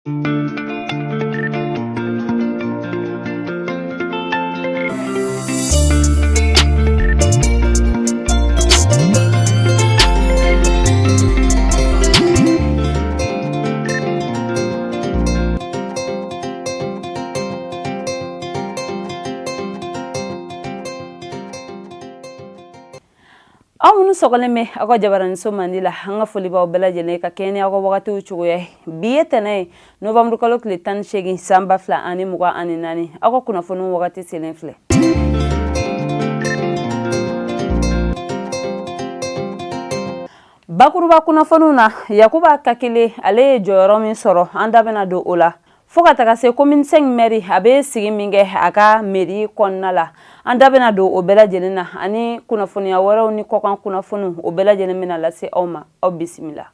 Aw minnu sɔgɔlen bɛ aw ka jabaraninso mandi la, an ka foli b'aw bɛɛ lajɛlen ka kɛɲɛ ni aw ka wagatiw cogoya ye. Bi ye tɛnɛ ye, novembre kalo tile 18, san 2024. Aw ka kunnafoniw wagati selen filɛ. Bakuruba kunnafoniw na, Yakuba Kakele, ale ye jɔyɔrɔ min sɔrɔ, an da bɛna don o la. Fo ka taga se commune 5 mairie, a bɛ sigi min kɛ a ka mairie kɔnɔna la, an da bɛna don o bɛɛ lajɛlen na, ani kunnafoniya wɛrɛw ni kɔkan kunnafoniw, o bɛɛ lajɛlen bɛna lase aw ma. Aw bisimila.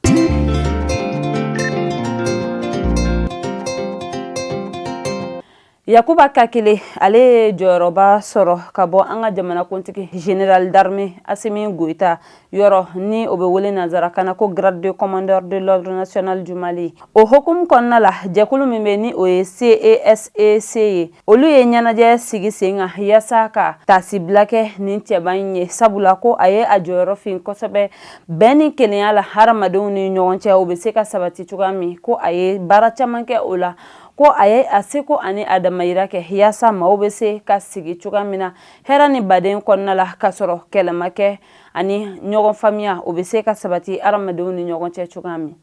Yakuba Kakele, ale ye jɔyɔrɔba sɔrɔ ka bɔ an ka jamanakuntigi général d'armée Asimi Goyita yɔrɔ, ni o bɛ wele nansarakan na ko grade de commandeur de l'ordre national du Mali. O hukumu kɔnɔna la, jɛkulu min bɛ ni o ye CESEC ye, olu ye ɲɛnajɛ sigi sen kan yaasa ka taasibila kɛ nin cɛba in ye, sabula ko a ye a jɔyɔrɔ fin kosɛbɛ bɛn ni kelenya la hadamadenw ni ɲɔgɔn cɛ, o bɛ se ka sabati cogoya min. Ko a ye baara caman kɛ o la, ko a ye a seko ani a damayira kɛ yaasa maaw bɛ se ka sigi cogoya min na hɛrɛ ni baden kɔnɔna la, ka sɔrɔ kɛlɛ ma kɛ, ani ɲɔgɔn faamuya, o bɛ se ka sabati hadamadenw ni ɲɔgɔn cɛ cogoya min.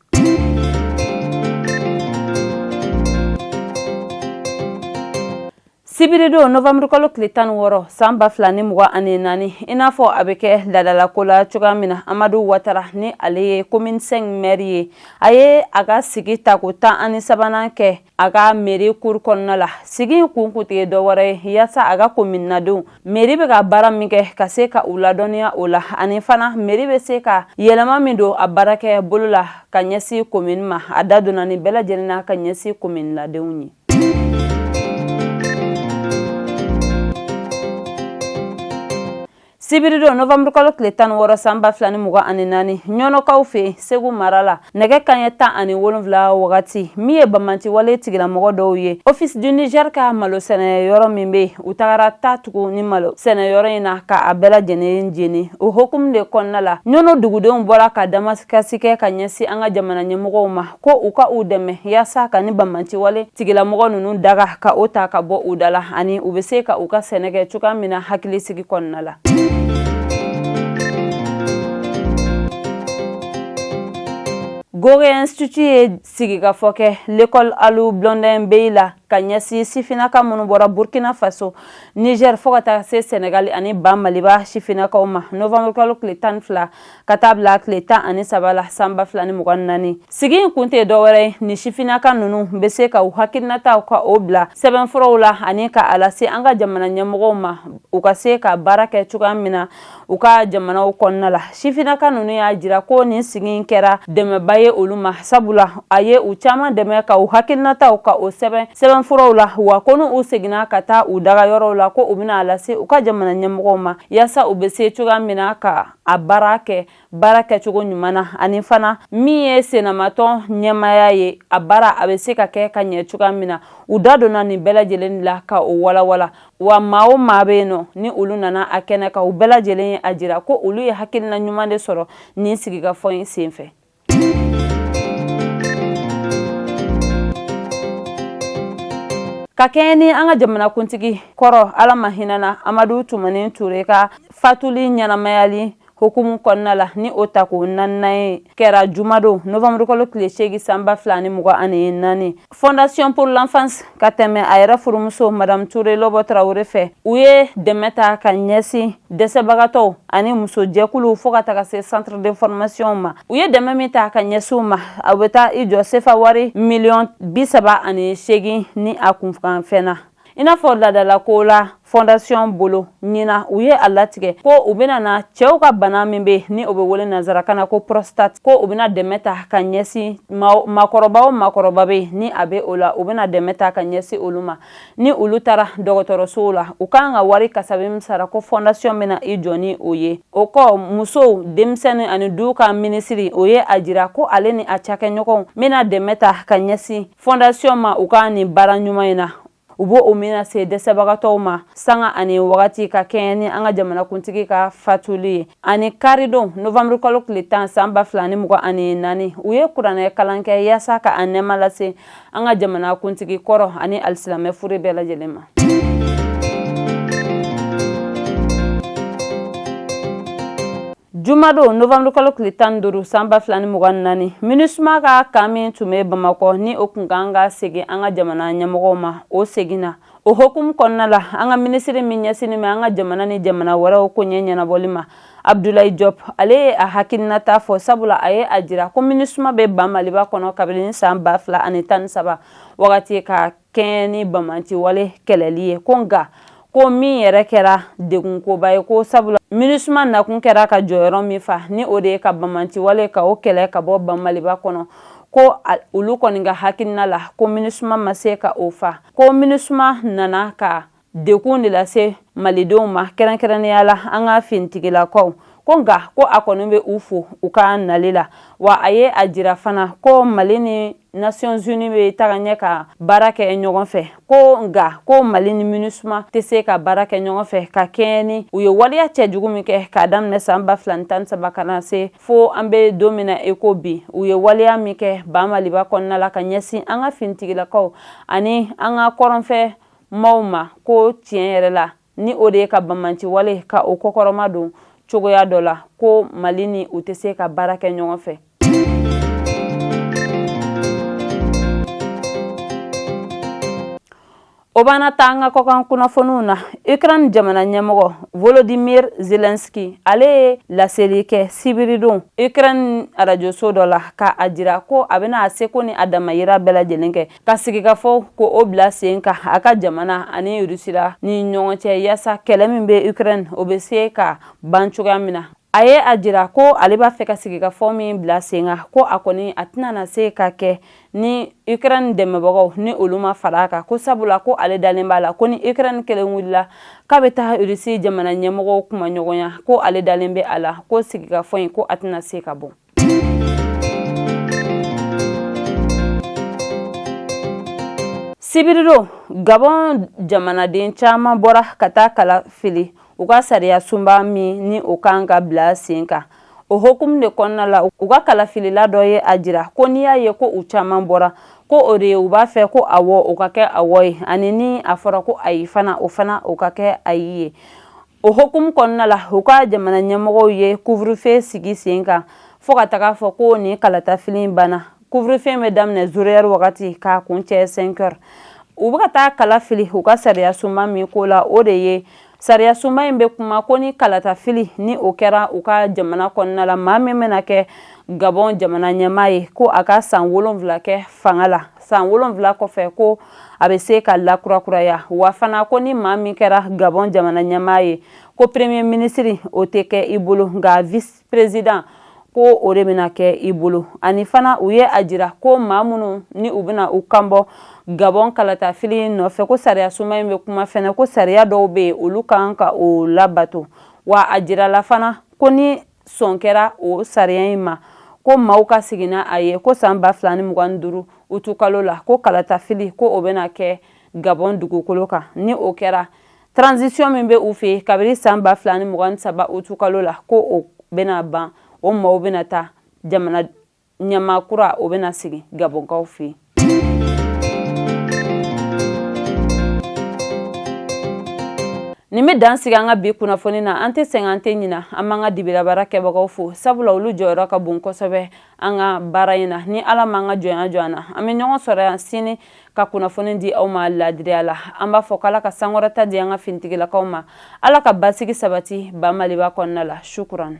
Sibiridon, novembre kalo tile 16, san 2024, i n'a fɔ a bɛ kɛ laadalako la cogoya min na, Amadu Watara, ni ale ye commune 5 maire ye, a ye a ka sigi tako 13nan kɛ a ka mairie cour kɔnɔna la. Sigi in kun tun tɛ dɔwɛrɛ ye yaasa a ka commune nadenw, mairie bɛ ka baara min kɛ, ka se ka u ladɔnniya o la, ani fana mairie bɛ se ka yɛlɛma min don a baarakɛ bolo la ka ɲɛsin commune ma. A da donna nin bɛɛ lajɛlen na ka ɲɛsin commune ladenw ye. Sibiridon, novembre kalo tile 16, san 2024, Ɲɔnɔkaw fɛ Segu mara la, nɛgɛ kanɲɛ 17 wagati, min ye banbaanciwale tigilamɔgɔ dɔw ye Office du Niger ka malo sɛnɛ yɔrɔ min bɛ yen, u tagara ta tugu ni malo sɛnɛ yɔrɔ in na ka a bɛɛ lajɛlen jeni. O hukumu de kɔnɔna la, Ɲɔnɔ dugudenw bɔra ka damakasi kɛ ka ɲɛsin an ka jamana ɲɛmɔgɔw ma, ko u ka u dɛmɛ yaasa ka ni banbaanciwale tigilamɔgɔ ninnu daga ka o ta ka bɔ u da la, ani u bɛ se ka u ka sɛnɛ kɛ cogoya min na hakilisigi kɔnɔna la. Gorée Institut ye sigikafɔ kɛ l'école Alou Blondin Beye la ka ɲɛsin sifinnaka minnu bɔra Burkina Faso, Niger, fo ka taa se Senegal ani ba Maliba sifinnakaw ma, novembre kalo tile 12 ka taa bila tile 13 la, san 2024. Sigi in kun tɛ dɔwɛrɛ ye, ni sifinnaka ninnu bɛ se ka u hakilinataw ka o bila sɛbɛnfuraw la ani ka a lase an ka jamana ɲɛmɔgɔw ma, u ka se ka baara kɛ cogoya min na u ka jamanaw kɔnɔna la. Sifinnaka ninnu y'a jira ko nin sigi in kɛra dɛmɛba ye olu ma, sabula a ye u caman dɛmɛ ka u hakilinataw ka o sɛbɛn sɛbɛnfuraw la, wa ko n'u seginna ka taa u daga yɔrɔw la, ko u bɛna a lase u ka jamana ɲɛmɔgɔw ma yaasa u bɛ se cogoya min na ka a baara kɛ baara kɛcogo ɲuman na, ani fana min ye sennamatɔn ɲɛmaaya ye, a baara a bɛ se ka kɛ ka ɲɛ cogoya min na. U da donna nin bɛɛ lajɛlen la ka o walawala. Wa maa o maa bɛ yen nɔ ni olu nana a kɛnɛ kan, u bɛɛ lajɛlen ye a jira ko olu ye hakilina ɲuman de sɔrɔ nin sigikafɔ in senfɛ. Ka kɛɲɛ ni an ka jamanakuntigi kɔrɔ, Ala ma hinɛna, Amadu Tumani Ture ka fatuli ɲɛnamayali hukumu kɔnɔna la, ni o tako naaninan ye kɛra jumadon, novembre kalo tile 8, san 2024, Fondation pour l'enfance ka tɛmɛ a yɛrɛ furumuso Madame Toure Lɔbɔ Tarawele fɛ, u ye dɛmɛ ta ka ɲɛsin dɛsɛbagatɔw ani musojɛkuluw fo ka taga se centre de formation ma. U ye dɛmɛ min ta ka ɲɛsin u ma, a bɛ taa i jɔ sefa wari miliyɔn 38 ni a kunkanfɛn na. I n'a fɔ laadalako la, Fondation bolo ɲinan, u ye a latigɛ ko u bɛna na cɛw ka bana min bɛ ni o bɛ wele nansarakan na ko prostate, ko u bɛna dɛmɛ ta ka ɲɛsin maakɔrɔba o maakɔrɔba bɛ ni a bɛ o la, u bɛna dɛmɛ ta ka ɲɛsin olu ma. Ni olu taara dɔgɔtɔrɔsow la, u kan ka wari kasabi min sara, ko fondation bɛna i jɔ ni o ye. O kɔ, musow, denmisɛnnin ani du ka minisiri, o ye a jira ko ale ni a cakɛɲɔgɔnw bɛna dɛmɛ ta ka ɲɛsin fondation ma u ka nin baara ɲuman in na. U b'o o min lase dɛsɛbagatɔw ma sanga ani wagati, ka kɛɲɛ ni an ka jamanakuntigi ka fatuli ye. Ani karidon novembre kalo tile 10 san 2024, u ye kuranɛ kalan kɛ yaasa ka a nɛɛma lase an ka jamanakuntigi kɔrɔ ani alisilamɛ fure bɛɛ lajɛlen ma. Jumadon novembre kalo tile 15 san 2024, MINUSMA ka camp min tun bɛ Bamakɔ, ni o kun kan ka segin an ka jamana ɲɛmɔgɔw ma, o seginna. O hukumu kɔnɔna la, an ka minisiri min ɲɛsinnen bɛ an ka jamana ni jamana wɛrɛw ko ɲɛ ɲɛnabɔli ma, Abdoulaye Diop, ale ye a hakilinata fɔ, sabula a ye a jira ko MINUSMA bɛ ba Maliba kɔnɔ kabini san 2013 wagati ka kɛɲɛ ni banbaanciwale kɛlɛli ye, ko nka ko min yɛrɛ kɛra degunkoba ye, ko sabula MINUSMA nakun kɛra ka jɔyɔrɔ min fa, ni o de ye ka banbaanciwale ka o kɛlɛ ka bɔ ba Maliba kɔnɔ, ko olu kɔni ka hakilina la ko MINUSMA ma se ka o fa, ko MINUSMA nana ka dekun de lase malidenw ma, kɛrɛnkɛrɛnnenya la an ka finitigilakaw, ko nka ko a kɔni bɛ u fo u ka nali la. Wa a ye a jira fana ko Mali ni Nations Unies bɛ taga ɲɛ ka baara kɛ ɲɔgɔn fɛ, ko nka ko Mali ni MINUSMA tɛ se ka baara kɛ ɲɔgɔn fɛ ka kɛɲɛ ni u ye waleya cɛjugu min kɛ k'a daminɛ san 2013 ka na se fo an bɛ don min na i ko bi, u ye waleya min kɛ ba Maliba kɔnɔna la ka ɲɛsin an ka finitigilakaw ani an ka kɔrɔnfɛ maaw ma, ko tiɲɛ yɛrɛ la, ni o de ye ka banbaanci wale ka o kɔkɔrɔma don cogoya dɔ la, ko Mali ni u tɛ se ka baara kɛ ɲɔgɔn fɛ. O b'an ta an ka kɔkan kunnafoniw na. Ukraine jamana ɲɛmɔgɔ Volodymyr Zelensky, ale ye laseli kɛ sibiridon Ukraine arajoso dɔ la ka a jira ko a bɛna a seko ni a damayira bɛɛ lajɛlen kɛ ka sigikafɔ ko o bila sen kan a ka jamana ani Rusila ni ɲɔgɔn cɛ, yaasa kɛlɛ min bɛ Ukraine, o bɛ se ka ban cogoya min na. A ye a jira ko ale b'a fɛ ka sigikafɔ min bila sen kan, ko a kɔni a tɛna na se ka kɛ ni Ukraine dɛmɛbagaw ni olu ma fara a kan, ko sabula ko ale dalen b'a la ko ni Ukraine kelen wulila k'a bɛ taa Russie jamana ɲɛmɔgɔw kumaɲɔgɔnya, ko ale dalen bɛ a la ko sigikafɔ in, ko a tɛna se ka bɔ. Sibiridon, Gabon jamanaden caman bɔra ka taa kala fili u ka sariya sunba min ni o kan ka bila sen kan. O hukumu de kɔnɔna la, u ka kalafilila dɔ ye a jira ko n'i y'a ye ko u caman bɔra, ko o de ye u b'a fɛ ko awɔ, o ka kɛ awɔ ye, ani ni a fɔra ko ayi fana, o fana o ka kɛ ayi ye. O hukumu kɔnɔna la, u ka jamana ɲɛmɔgɔw ye couvre-feu sigi sen kan fo ka taga fɔ ko nin kalatafili banna. Couvre-feu bɛ daminɛ zéro heure wagati k'a kuncɛ 5 heures. U bɛ ka taa kala fili u ka sariya sunba min ko la, o de ye sariya sunba in bɛ kuma ko ni kalatafili ni o kɛra u ka jamana kɔnɔna la, maa min bɛna kɛ Gabon jamana ɲɛmaa ye, ko a ka san 7 kɛ fanga la. San 7 kɔfɛ, ko a bɛ se ka lakurakuraya. Wa fana ko ni maa min kɛra Gabon jamana ɲɛmaa ye, ko premier ministre o tɛ kɛ i bolo, nka vice président ko o de bɛna kɛ i bolo. Ani fana u ye a jira ko maa minnu ni u bɛna u kanbɔ Gabon kalatafili nɔfɛ, ko sariya sunba in bɛ kuma fɛnɛ ko sariya dɔw bɛ yen, olu kan ka o labato. Wa a jirala fana ko ni sɔn kɛra o sariya in ma, ko maaw ka sigi n'a a ye ko san 2025 utukalo la, ko kalatafili ko o bɛna kɛ Gabon dugukolo kan. Ni o kɛra, transition min bɛ u fɛ yen kabini san 2023 utukalo la, ko o bɛna ban, o maaw bɛna taa, jamana ɲɛmaa kura o bɛna sigi Gabɔnkaw fɛ yen. Nin bɛ dan sigi an ka bi kunnafoni na. An tɛ sɛgɛn, an tɛ ɲina, an b'an ka dibirabaara kɛbagaw fo, sabula olu jɔyɔrɔ ka bon kosɛbɛ an ka baara in na. Ni Ala m'an ka jɔnya jɔ an na, an bɛ ɲɔgɔn sɔrɔ yan sini ka kunnafoni di aw ma laadiriya la. An b'a fɔ k'Ala ka sankɔrɔta di an ka finitigilakaw ma, Ala ka basigi sabati ba Maliba kɔnɔna la. Sukuran.